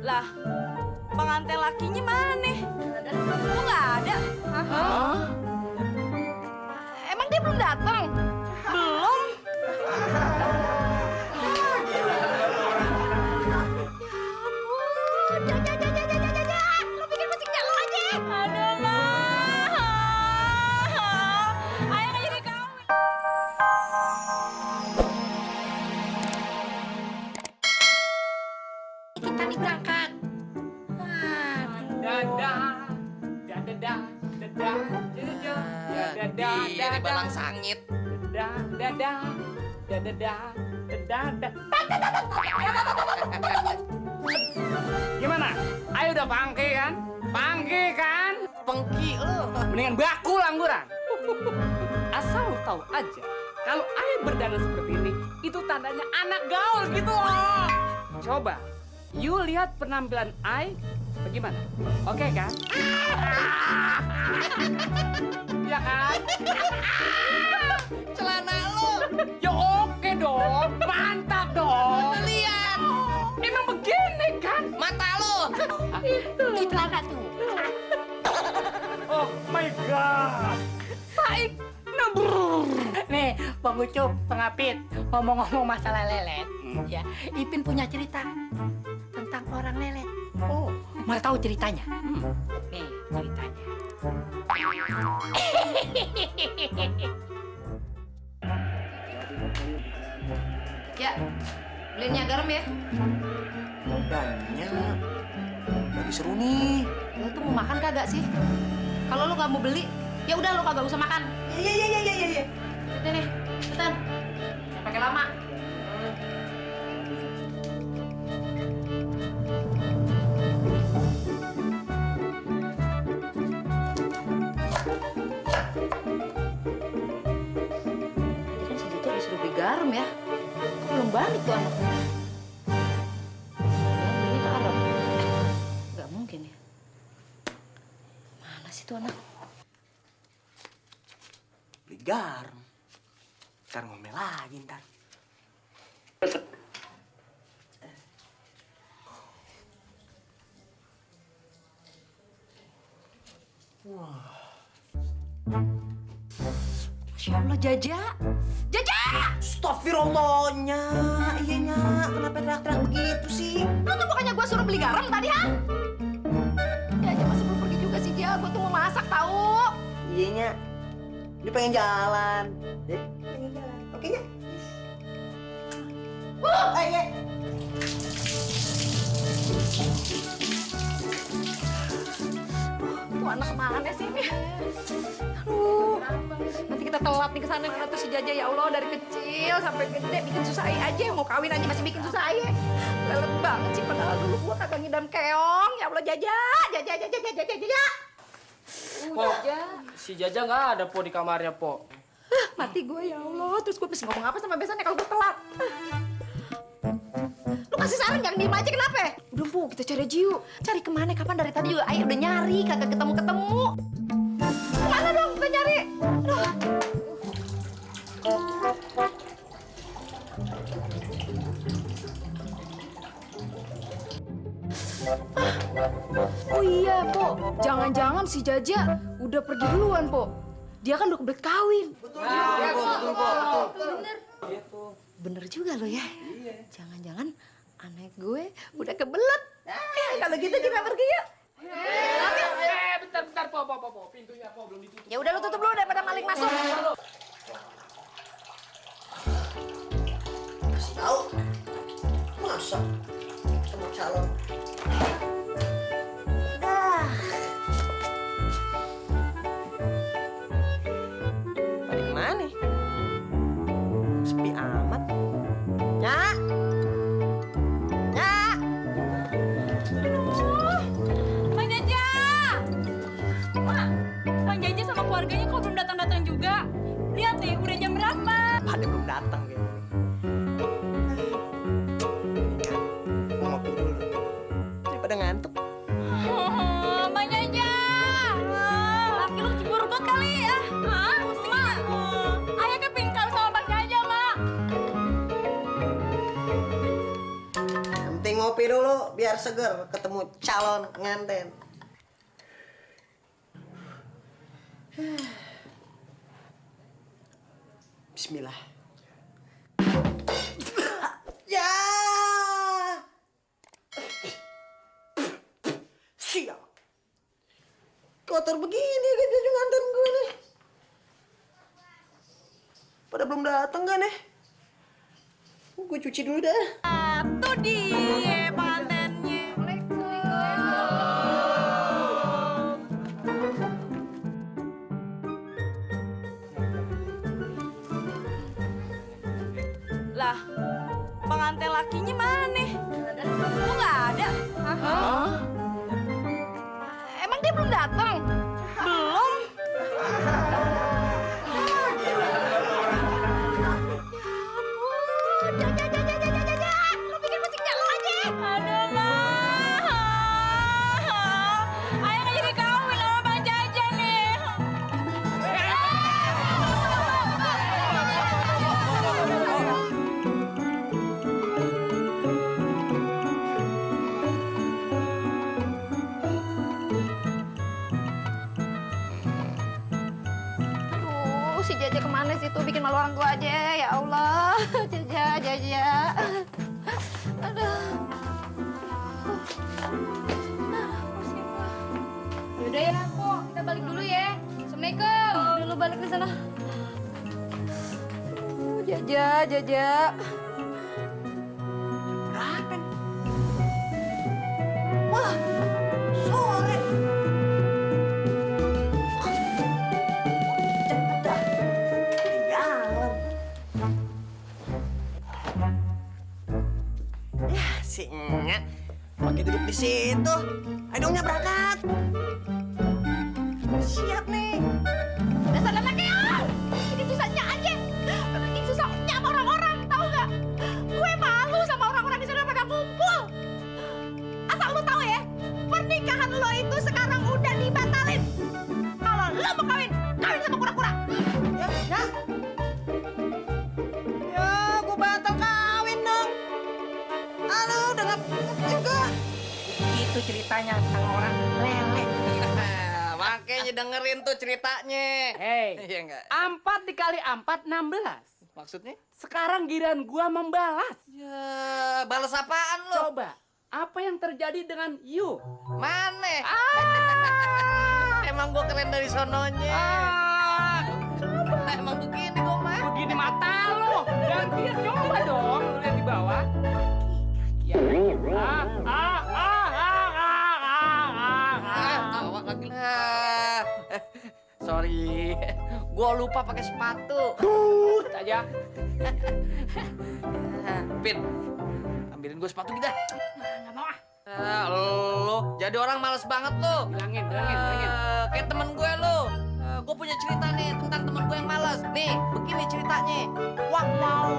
Lah, pengantin lakinya mana? Kok nggak ada? Hah? Emang dia belum datang? Belum. Lu bikin musiknya lu aja. Aduh, Ma. Ayah nggak jadi kawin. Kita nih berangkat. Di balang sangit. Gimana? Ayo udah pangki kan? Pangki kan? Pengki lo. Mendingan baku langguran. Asal lu tahu aja, kalau ayah berdandan seperti ini, itu tandanya anak gaul gitu loh. Coba, you lihat penampilan ayah bagaimana? Oke kan? Ya kan? Celana lo. Ya oke dong, mantap dong. Lihat. Emang begini kan? Mata lo. Itu. Di celana tuh. Oh my god. Saik nabrur. Nih, Bang Ucup, pengapit, ngomong-ngomong masalah lelet, ya, Ipin punya cerita tentang orang lelet. Oh, mau tahu ceritanya? Nih, ceritanya. Ya, beliinnya garam ya. Banyak. Lagi seru nih. Lu tuh mau makan kagak sih? Kalau lu nggak mau beli, ya udah lu kagak usah makan. Iya. Udah nih, cepetan. Jangan pakai lama. Tadi kan si Jaja disuruh beli garam ya. Kok belum balik tuh anak? Ini garam. Nggak mungkin ya. Mana sih tuh anak? Beli garam. Ntar ngomel lagi ntar. Masya Allah, Jaja. Jaja! Astagfirullahnya. Iya, Nya. Kenapa teriak-teriak begitu sih? Lu tuh bukannya gua suruh beli garam tadi, ha? Jaja masih belum pergi juga sih, dia. Gua tuh mau masak, tahu. Iya, Nya. Dia pengen jalan. Pengen jalan. Oke, Nya? Iya. Tuh anak kemana sih ini? Aduh, nanti kita telat nih ke sana karena tuh si Jaja, ya Allah, dari kecil sampai gede bikin susah ayah aja, mau kawin aja masih bikin susah ayah. Lelet banget sih, padahal dulu gua kagak ngidam keong. Ya Allah, Jaja. Po, si Jaja nggak ada po di kamarnya po. Mati gue, ya Allah. Terus gue mesti ngomong apa sama besannya kalau gue telat? Lu kasih saran jangan diem aja, kenapa? Udah, Bu, kita cari aja yuk. Cari kemana? Kapan dari tadi juga ayah udah nyari, kagak ketemu-ketemu. Kemana dong kita nyari? Aduh. Oh iya, Po. Jangan-jangan si Jaja udah pergi duluan, Po. Dia kan udah kebelet kawin. Bener juga lo ya. Jangan-jangan anak gue udah kebelet. Kalau gitu kita pergi yuk. Bentar, po. Pintunya po belum ditutup. Ya udah lu tutup dulu daripada maling masuk. Kasih tahu. Masa? Sama calon. Pada kemana? Sepi amat. Nya! Bang Jaja! Bang Jaja sama keluarganya kok belum datang-datang juga? biar seger ketemu calon nganten. Bismillah. Ya. Siap. Kotor begini kan baju nganten gue nih. Pada belum datang kan nih? Gue cuci dulu dah. Tuh dia mantennya. Lah, pengantin lakinya mana? Kok nggak ada? Hah? Emang dia belum datang? Belum? Lo bikin musiknya lo aja. Aduh, mah. Ayah nggak jadi kawin sama Bang Jajan nih. Aduh, si Jaja kemana sih tuh? Bikin malu orang tua aja, ya Allah. Jaja. Aduh. Yaudah ya, kok kita balik dulu ya. Assalamualaikum. Udah, lu balik ke sana. Jaja. Berapa nih? Wah, sore. Cepet dah. Ketinggalan. Ya, si Nya. Pakai duduk di situ. Ayo dong, Nya, berangkat. Siap nih. Dasar anak ya! Bikin susahnya aja. Bikin susahnya sama orang-orang, tahu nggak? Gue malu sama orang-orang di sana pada kumpul. Asal lu tahu ya, pernikahan lo itu sekarang udah dibatalin. Kalau lo mau kawin sama kura-kura. Ya. Ya, gue batal kawin dong. Halo, udah nggak juga. Itu ceritanya tentang orang lele. Makanya dengerin tuh ceritanya. Hei, Iya nggak? 4 dikali 4, 16. Maksudnya? Sekarang giliran gua membalas. Ya, balas apaan lo? Coba, apa yang terjadi dengan you? Mana? Ah, Emang gue keren dari sononya. Emang begini gue mah. begini mata lo. Gantian coba dong, lu lihat di bawah. Ya. Awak lagi. Sorry, gue lupa pakai sepatu. Tut aja. Pin, ambilin gue sepatu kita. Nggak mau ah. Lo jadi orang males banget lo. Bilangin. Kayak temen gue lo. Gue punya cerita nih tentang temen gue yang malas. Nih, begini ceritanya. Wah, mau.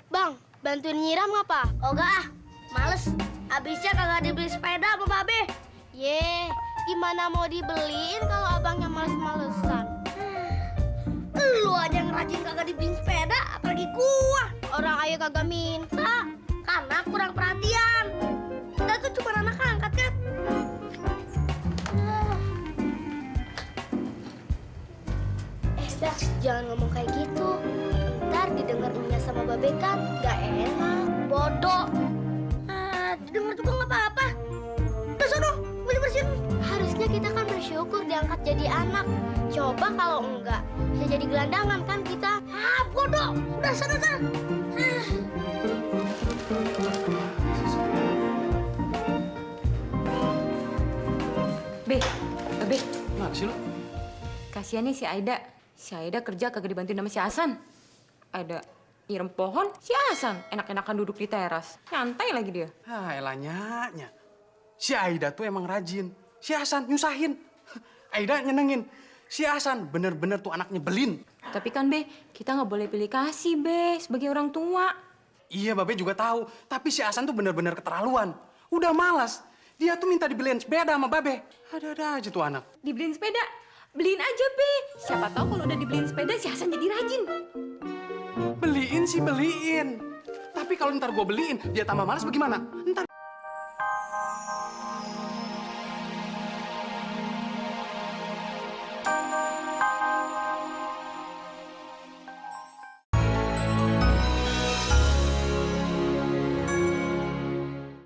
Bang, bantuin nyiram ngapa? Ogah, ah, males. Abisnya kagak dibeli sepeda apa babe? Ye, gimana mau dibeliin kalau abangnya males-malesan? Lu aja yang rajin kagak dibeliin sepeda, apalagi gua. Orang ayo kagak minta, karena kurang perhatian. Kita tuh cuma anak angkat kan? Dah, jangan ngomong kayak gitu. Ntar didengar Nya sama Babe kan gak enak, bodoh. Didengar juga nggak apa-apa. Udah sono, bersihin. Harusnya kita kan bersyukur diangkat jadi anak. Coba kalau enggak, bisa jadi gelandangan kan kita. Bodoh. Udah sana. Be, Kenapa sih lo? kasihan nih si Aida. Si Aida kerja kagak dibantuin sama si Hasan. Aida nyirem pohon, si Hasan enak-enakan duduk di teras. Nyantai lagi dia. Ah, elah nyanya. Si Aida tuh emang rajin. Si Hasan nyusahin. Aida nyenengin. Si Hasan bener-bener tuh anaknya belin. Tapi kan Be, kita nggak boleh pilih kasih Be, sebagai orang tua. Iya, Babe juga tahu. Tapi si Hasan tuh bener-bener keterlaluan. Udah malas. Dia tuh minta dibeliin sepeda sama Babe. Ada-ada aja tuh anak. Dibeliin sepeda? Beliin aja, Pi. Siapa tahu kalau udah dibeliin sepeda, si Hasan jadi rajin. Beliin sih beliin. Tapi kalau ntar gue beliin, dia tambah malas bagaimana? Ntar